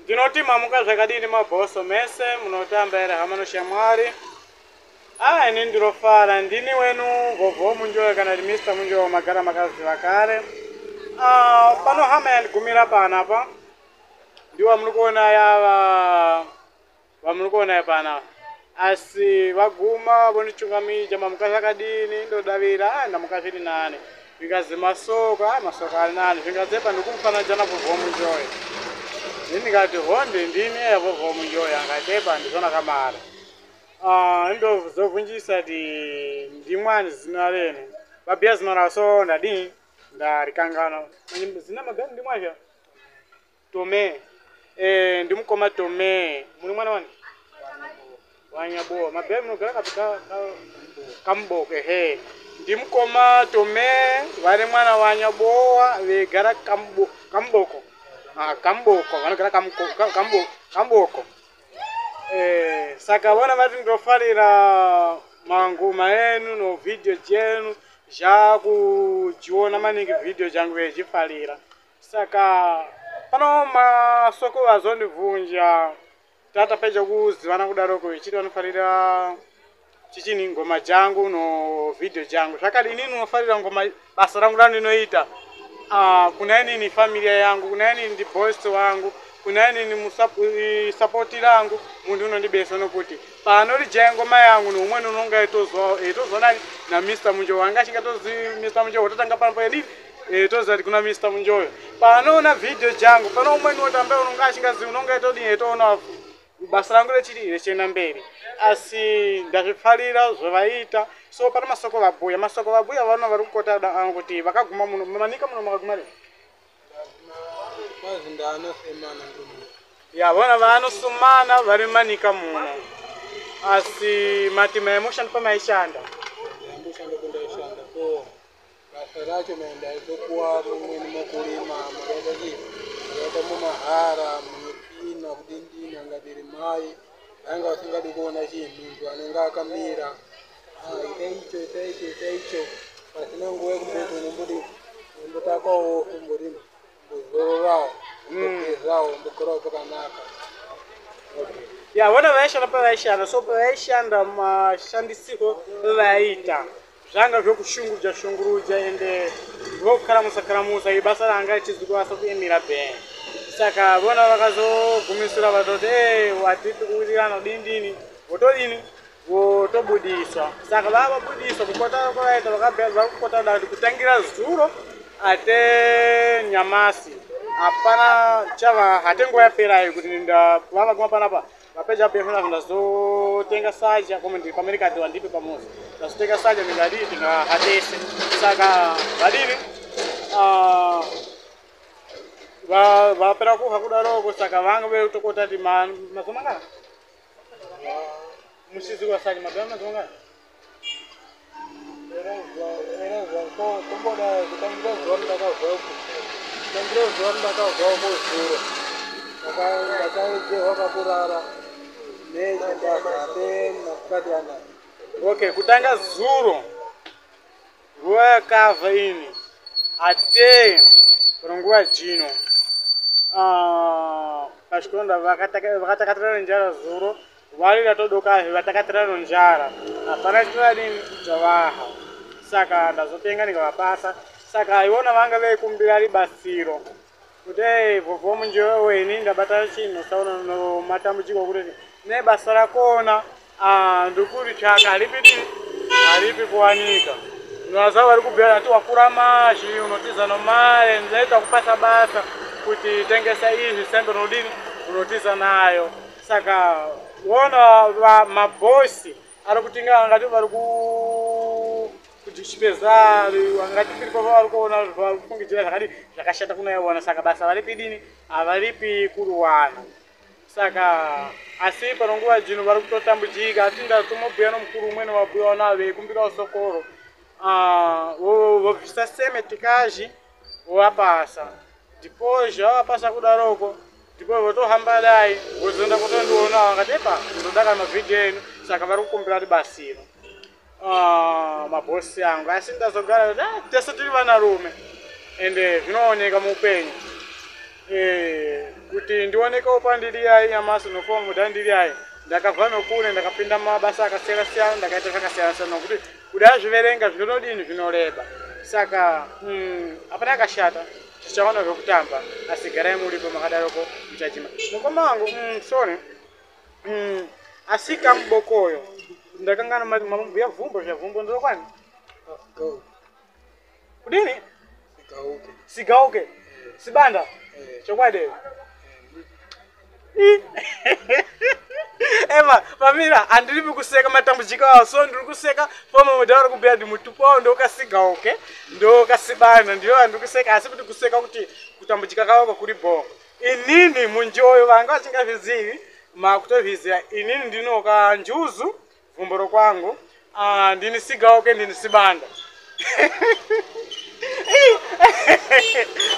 Ndinoti mamuka zvakadini mabhoso mese munotamba here hama noshamwari? Ah, ini ndinofara, ndini wenu Vhovho Munjoyo kana kuti Mr Munjoyo magara makaziva kare. Ah, pano hama yandigumira panapa ndiwo muri kuona yava vamuri kuona pana asi vaguma vondichungamija mamuka zvakadini ndodavira ah, ndamuka zviri nani zvingazi masoko ah, masoko ari nani zvingazepa ndikumufananidza naVhovho Munjoyo ini ndikati honde ndini eya Vhovho Munjoyo angatepa ndizvona kamare. Ah, ndozobvunjisa ti ndimwani zina renu vabhiya zina ravo so ndadini ndarikangana zina mabhiya ndimwazvo Tome. Eh, ndimukoma Tome. Muri mwana wani? Wanyabowa. Mabhiya munogara kapi ka Kamuboko ehe. Ndimukoma Tome vari mwana waNyabowa vegara Kamuboko. Ah, Kamuboko vanogara Kamuboko. Eh, saka vona vati ndofarira mangoma enu no video jenu zvakujiona maningi video jangu vechifarira. Saka pano masoko vazondibvunja tatapedza kuzivana kudaroko vechiti vanofarira chichini ngoma jangu no video jangu zvakadi inini unofarira ngoma basa rangu randinoita. Kuna inini familia yangu, kuna inini ndi boss wangu, kuna inini musapoti rangu munhu unondibesa nokuti paanorijaya ngoma yangu noumweni unonga eitozwa nani na Mr Munjoyo wanga achingatozi Mr Munjoyo wototanga pano paedini toziva kuti kuna Mr Munjoyo paanoona video jangu pano umweni wotamba unonga achingazivi unonga eitodini eitoona basa rangu rechiri rechienda mberi asi ndazvifarira zvavaita so pano masoko vabhuya masoko vabhuya vano vari kukota kuti vakaguma muno manika muno makaguma rini Kwazi ndaanosemana ndomuno. Ya vona vanosumana vari manika muno asi mati maimushanda pamaishanda Ndamboshanda kundaishanda so basa racho maindaitopuwa mumweni mokurima makaita chii makaita mumahara munotsvina kudindina ngatiri mai vanga vasingadi kuona chii muntu anenge akamira. Ah, ita icho ita icho ita icho pasina nguva yekumboti unomboti umbotakawo umbodini umbozororawo umbogezawo umbogarawo pakanaka. Ya vona vaishanda pavaishanda so pavaishanda mashandisirwo vaiita zvanga zvokushungurudza shungurudza ende zvokukaramusa karamusa ibasa ranga richizikuvasa kuemira bheni saka vona vakazogumisira vatoti e watipi kuwirirana dindini votodini votobudiswa saka vavabudiswa kukota kwavaita vakukota kuda kuti kutangira zuro ate nyamasi hapana chava hate nguva yaperayo kuti vavaguma panapa vapedza bhefuna ndazotenga saja kome ndiri pamene kati wandipe pamuzi ndazotenga saja ndingadii ndingahatese saka vadini vapera kuha kudaroko saka vanga veutokota ti mazuva mangana musizi wa saja mabhera mazuva mangana tomboda kutangira zuva randakabva kutangira zuva randakabva kuzuro ndakaedzerwa kakurara nechindakate masikati anaya. Okay, kutanga zuro nguva yakavha ini ate nguva jino pachikonda vakatakatira njara zuro varira todoka vatakatira njara hapana chitovadini chavaha saka ndazotenga ndikavapasa saka iwona vanga veikumbira ribatsiro kuti ei Vhovho Munjoyo weni ndabata chinhu saona no matambudziko kuti nebasa rakona ndikuritsvaka haripi haripi kuwanika naza vari kubhuya ati wakura mazhi unotiza nomare ndaita kupasa basa kuti tengesa izvi sembe unodini unotiza nayo saka wona mabhosi ari kutinga angati vari kuchipeza angati piripo vari kuona vari kufungidzira zvakadi zvakashata kunaiona saka basa varipi dini havaripi kuruwana saka asi pano nguva jino vari kutotambudzika asi ndatomobhuya nomukuru umweni wabhuyawo navo veikumbirawo sokoro vobvisa seme tikaji vovapasa depois vavapasa kudaroko ndipo votohamba dai vozoenda kutondiona vakati epa ndodaka mavhidhiyo enu saka vari kukumbira ribasiro mabhosi angu asi ndazogara kuti tese tiri vanarume ende zvinooneka muupenyu. Kuti ndioneke pandiri ai nyamasi nokuva mudhandiri ai, ndakabva nokure, ndakapinda mumabasa akasiyana siyana, ndakaita zvakasiyana siyana, nokuti kuda zviverenga zvinodini zvinoreba. Saka hapana akashata, tichaona zvekutamba, asi garai muripo makadaroko muchachima. Mukoma wangu, sorry, asi kamubokoyo ndakangana mabhuya vhumbo zvavhumbo ndokwani kudini? Sigauke. Sigauke sibanda. Chokwadi ema pamira, handiripi kuseka matambudziko awo, so ndiri kuseka foma mudhaura kubhuya kuti mutupo wawo ndokasigaoke ndokasibanda, ndiyo handiri kuseka, asi kuti kuseka kuti kutambudzika kwavo kuri bho. Inini munjoyo vanga vasingazvizivi makutozviziva, inini ndinoka njuzu vhumboro kwangu. Ah, ndini sigauke, ndini sibanda,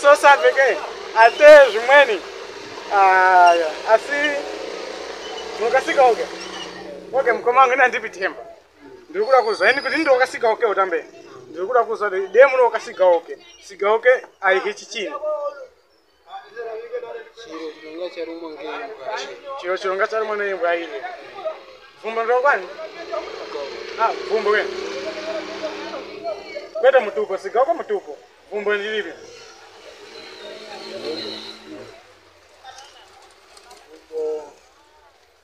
so sabeke ate zvimweni aya, asi mukasika okay. Mukoma wangu, ina themba, ndiri kuda kuzwa ini kuti ndokasika okay, utambe ndiri kuda kuzwa kuti dee muno wakasika okay, siga okay aihichi chini? Chiro chinonga charumwa ngeimbwa. Chiro chironga charumwa neimbwa ile vhumbo ndokwani? Ah, vhumbo ke kwete mutupo, sigauko mutupo, vhumbo ndiripi?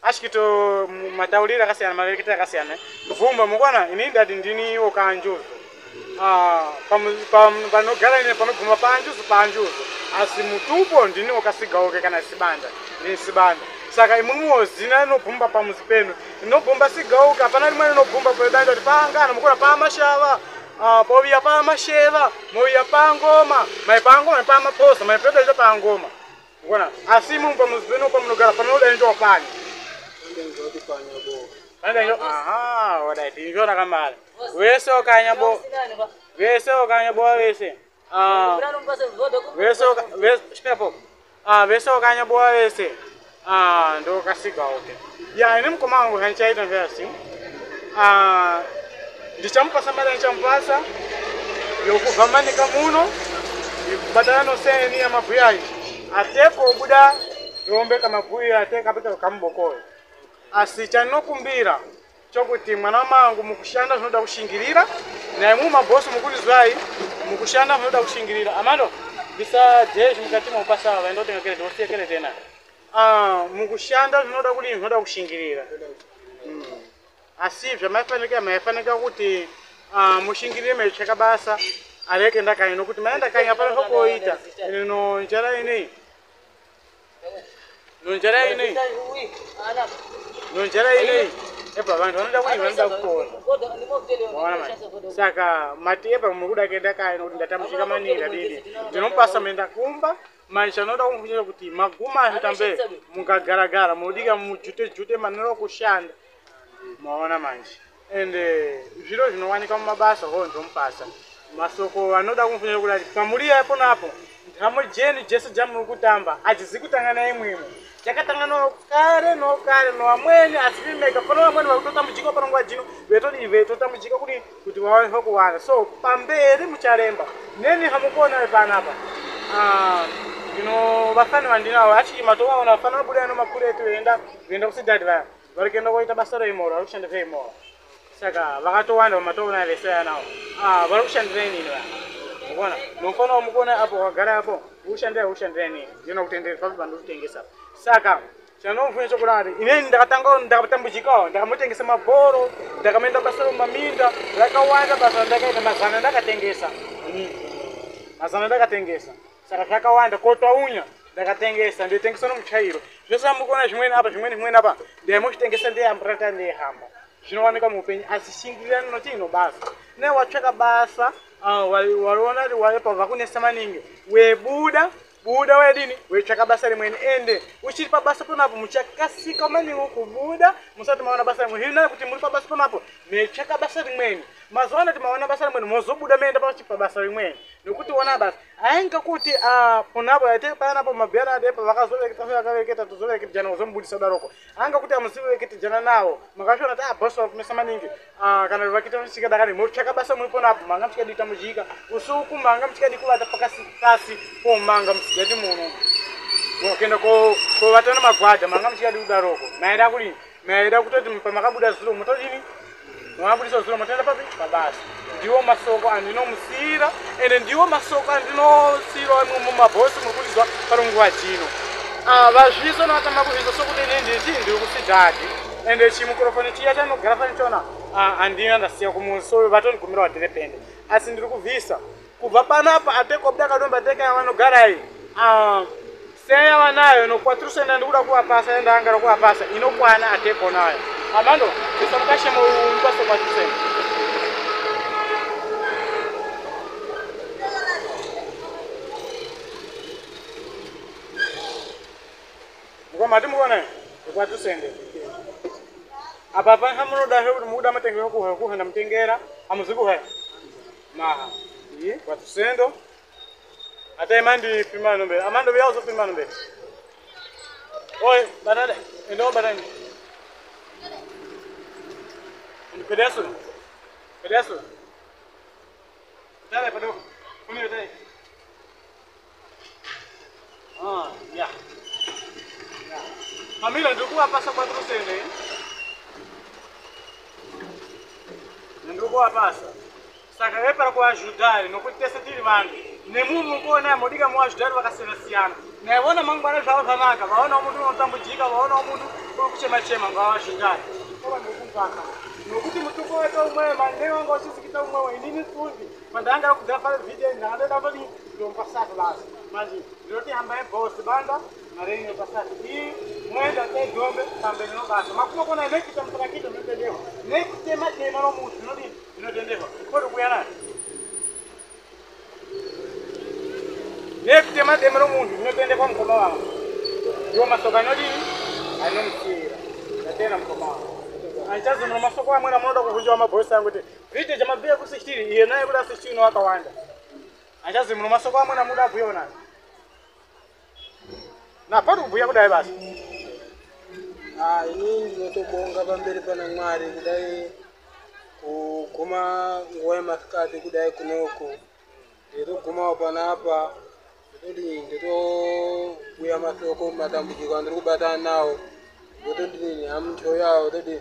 Ashikito matauriro akasiyana, mavereketero akasiyana. Vhumbo mukona, ini ndati ndini wokanjuzu. Ah, panogara ine panobvuma panjuzu panjuzu, asi mutupo ndini wakasigauke kana sibanda, ndini sibanda. Saka imwimwiwo zina rinobvumba pamuzi penu rinobvumba sigauka, hapana rimwe rinobvumba pedanja kuti paangana mukona pamashava. Ah, poviya pamasheva, moviya pangoma, mai pangoma pamaphosa, mai pedaita pangoma mukona, asi imwimwi pamuzi penu pamunogara panodainjwa pani? Ndenzoti panyabo. Panodainjwa, aha, wadai ndizvona kamare wese wakanyabo wese wakanyabowa wese. Ah, wese wese chipepo. Ah, wese wakanyabowa wese. Ah, ndokasika okay. Ya, ini mukoma wangu handichaita mvesi. Ah, ndichamupasa mari, ndichamupasa yokubva manika muno kubatana noseni ya mabhuya atepo buda tiombeka mabhuya ate kapita kamubokoyo, asi chandinokumbira chokuti mwana mangu mukushanda zvinoda kushingirira, naimwe mabhosi mukundizwai, mukushanda zvinoda kushingirira. Amando bisa jeshi mukati maupasa vaendotenga kerete wosiya kerete ena. Ah, mukushanda zvinoda kudini? Zvinoda kushingirira. Asi zvamaifanika maifanika kuti mushingirire meitsvaka basa areke ndakanyi, nokuti maenda kanyi hapana zvokoita. Ine nonjara inei, nonjara inei, nonjara inei epa vanhu vanoda kuti vanoda kupona. Maona manje, saka mati epa muri kuda kuenda kanyi nokuti ndatambudzika maningi, ndadini, ndinomupasa muenda kumba. Manje chanoda kumubvunza kuti maguma acho tambe mukagaragara munodika mujute jute manero kushanda, maona manje, ende zviro zvinowanika mumabasa ho ndomupasa masoko anoda kumubvunza kuti pamuri yapo napo nhamo jenu jese jamuri kutamba adzizi kutanga naimwimwe, chakatanga nokare nokare novamweni, asi vimeka pano vamweni vakutotambudzika panonguva jino vetodii vetotambudzika kudi kuti vaone kuwana, so pamberi mucharemba neni hamukuona panapa. Ah, ndino vafani vandinawo achi matovaona vafana vabuda ano makuru etu veienda kuenda kusidhadhi vaya vari kuenda koita basa reimoro, vari kushanda zveimoro, saka vakatowanda vamatoona vese anawo. Ah, vari kushandira inini vaya mukuona mufana wamukuona apo wagara apo uri kushandira inini, ndino kutendera papi pandikutengesa. Saka chanomvunya chokurari inini ndakatanga ndakatambudzikawo, ndakamutengesa mabhoro, ndakamaenda basa romaminda rakawanda, basa randakaita mazana ndakatengesa, mazana ndakatengesa, saka zvakawanda kotaunya ndakatengesa, nditengesa nomuchairo zvese amukuona zvimweni apa zvimweni zvimweni apa ndaimozvitengesa ndeyamburata ndeyehamba zvinowanika muupenyu, asi shingirirani noti ino basa ne watsvaka basa. Ah, waliona kuti waepa vakunesa maningi, webuda buda wedini wetsvaka basa rimweni, ende uchiri pabasa ponapo muchakasika maningi kubuda musati maona basa rimweni. Hino kuti muri pabasa ponapo metsvaka basa rimweni, mazuva ano maona basa rimweni mozobuda meenda pabasa rimweni, nokuti ona basa ainga kuti ponapo ate panapo mabhera adepa vakazovereketa vakavereketa tozovereketejana kuzomubudisa daroko anga kuti amusivereketejana nawo makashona kuti bosi vakumesa maningi. Ah, kana vakita muchikadakani motsvaka basa muri ponapo manga muchikadi tamujika usiku manga muchikadi kuvata pakasi pasi pomanga musigati muno. Kuenda kovatana magwadha manga muchikadi kudaroko. Maida kudini? Maida kutoti pamakabuda zuro motodini? Mabudisa zuro motoenda papi? Pabasa. Ndiwo masoko andinomusiyira ende ndiwo masoko andinosiyira mumabhosi muri kundizwa parunguva jino. Vazviso navatama kuzviso sokuti ini nditi ndiri kusidhadhi ende chimukorofoni chiya chanogara panichona handina ndasiya kumusi so vatondigumira wadherepende asi ndiri kubvisa kubva panapa atekobuda kadomba teka vanogara iyi seya vanayo nokwatirusenda ndikuda kuvapasa ende angara kuvapasa inokwana ateko nayo amando bvisa mukashemo mupasa kwatirusenda mukoma mukuona kwatirusende apa panha munoda kuti mukuda matengero kuha kuha ndamutengera amuzi kuha maha iyi kwatusendo ate mandi pima nombe amando bya pima nombe oi banade endo banade pedaço pedaço tare pado kumi tare ah ya família ndikuwa pasa 400 ndikuwa pasa saka vepara kuajudar nokuti tese tiri vanhu nemunhu kuona modika muajudar vakasiyana-siyana naivona mangwana zvavo zvanaka vaonawo munhu unotambudzika vaonawo munhu uri kuchema-chema ngavajudar ova nokungaka nokuti mutuko waita umwe mande wanga uchizikita umwewo inini fundi pandanga kudza video ndandoda kutodii ndomupasati basa manje ndinoti hambai bhosi banda mari yenyu pasati iyi moenda teidombe pamberi nobasa makuma kona nekuita muturakita munotenderwa nekutema dema romuti zvinodii zvinotenderwa kodi kuuya nayo nekutema dema romunhu zvinotenderwa mukoma wangu ndiwo masoko anodini anomusiyira ndatenda mukoma wangu andichazomura masoko amweni amunoda kuvhunja mabhosi angu kuti video chamabhiya ku 16 iye naye kuda 16 wakawanda andichazomura masoko amweni amunoda abhuya nayo na pari kubhuya kudai basi Inini ndinotobonga pamberi pana Mwari kudai kuguma nguva yemasikati kudai kunoku ndinotogumawo panapa ndotodii ndotobhuya masoko matambudziko andiri kubatana nawo ndotodini hamucho yawo todii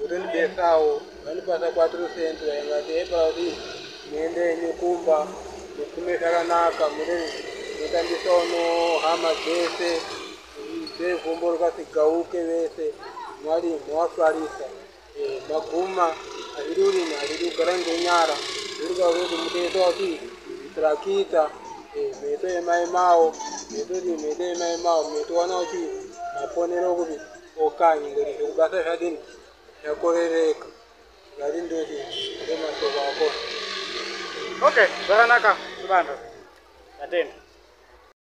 votondibesawo vandipasa 400 vaingati epara kuti muende henyu kumba mugume zvakanaka mudini mutambisawo nohama dzese dzevhombo rikasigauke vese mwari muwafarisa maguma hazvidi kudini hazvidi kugara ngenyara zvirikakuti mutoita kuti trakita meto emaemawo metodii meto emaemawo metowanawo chii maponero okuti okanyi ngoti zvekubasa zvadini zvakorereka ngati ndoti ndomasoko akona. Okay zvakanaka zibanda ndatenda.